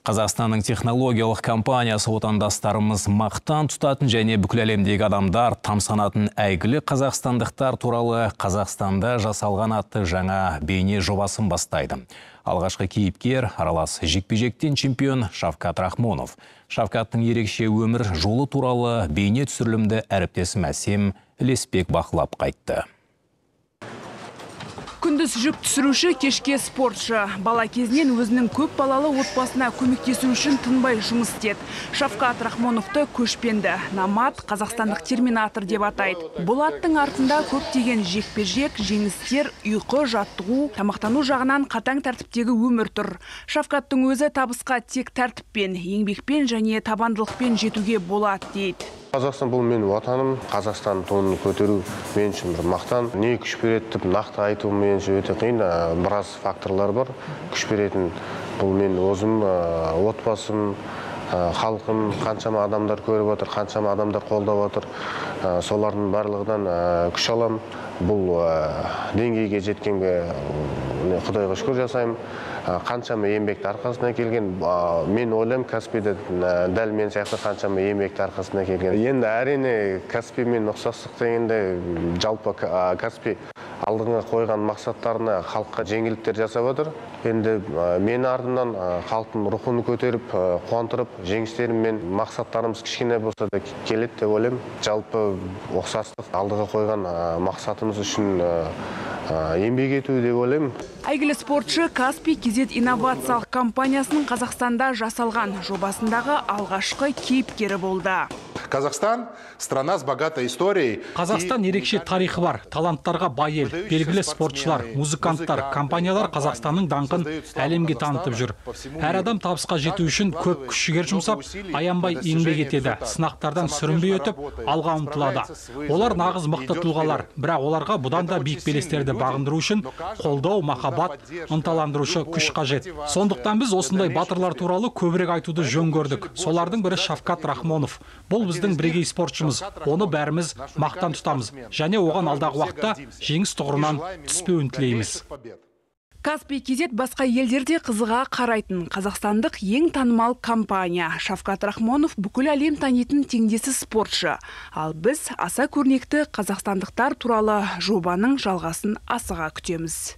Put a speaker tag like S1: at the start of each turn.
S1: Қазақстанның технологиялық компаниясы отандастарымыз мақтан тұтатын және бүкіл әлемдегі адамдар тамсанатын әйгілі қазақстандықтар туралы «Қазақстанда жасалған» атты жаңа бейне жобасын бастайды. Алғашқы кейіпкер – аралас жекпе-жектен чемпион Шавкат Рахмонов. Шавкаттың ерекше өмір жолы туралы бейне түсірілімді әріптесім Әсем Леспек бақылап қайтты.
S2: Күндіз жүк түсіруші, кешке спортшы. Бала кезінен өзінің көп балалы отбасына көмектесу үшін тынбай жұмыс істеді. Шавкат Рахмоновты көшпенді номад, қазақстандық терминатор деп атайды. Бұл аттың артында көптеген жекпе-жек, жеңістер, ұйқы, жаттығу, тамақтану жағынан қатаң тәртіптегі өмір тұр. Шавкаттың өзі табысқа тек тәртіппен, еңбекпен және табандылықпен жетуге болады дейді.
S3: Қазақстан – бұл менің отаным. Қазақстан туын көтеру мен үшін бір мақтан. Не күш береді деп нақты айту мен үшін өте қиын. Біраз факторлар бар күш беретін. Бұл мен өзім, отбасым, халқым, қаншама адамдар көріп отыр, қаншама адамдар қолдап отыр. Солардың барлығынан күш аламын. Бұл деңгейге жеткенге құдайға шүкір жасаймын. Қаншама еңбекті арқасында келген. Мен ойлаймын, Каспийде дәл мен сияқты қаншама еңбекті арқасында келген. Енді, әрине, Каспиймен ұқсастық дегенде, жалпы Каспий алдыңға қойған мақсаттарына халыққа жеңілдіктер жасап отыр. Енді мен артымнан халықтың рухын көтеріп, қуантырып, жеңістеріммен мақсаттарымыз кішкене болса да келеді деп ойлаймын. Жалпы ұқсастық – алдыға қойған мақсатымыз үшін еңбек ету деп ойлаймын.
S2: Әйгілі спортшы Каспий KZ инновациялық компаниясының «Қазақстанда жасалған» жобасындағы алғашқы кейіпкері болды.
S4: Казахстан – страна с богатой историей.
S5: Қазақстан – ерекше тарихы бар, таланттарға бай ел. Белгілі спортшылар, музыканттар, компаниялар Қазақстанның даңқын әлемге танытып жүр. Әр адам табысқа жету үшін көп күш жігер жұмсап, аянбай еңбек етеді. Сынақтардан сүрінбей өтіп, алға ұмтылады. Олар – нағыз мықты тұлғалар, бірақ оларға бұдан да биік белестерді бағындыру үшін қолдау, махаббат, ынталандырушы күш қажет. Сондықтан біз осындай батырлар туралы көбірек айтуды жөн көрдік. Солардың бірі – Шавкат Рахмонов. Бұл біздің бірегей спортшымыз. Оны бәріміз мақтан тұтамыз және оған алдағы уақытта жеңіс тұғырынан түспеуін тілейміз.
S2: Каспий KZ – басқа елдерде қызыға қарайтын қазақстандық ең танымал компания. Шавкат Рахмонов – бүкіл әлем танитын теңдессіз спортшы. Ал біз аса көрнекті қазақстандықтар туралы жобаның жалғасын асыға күтеміз.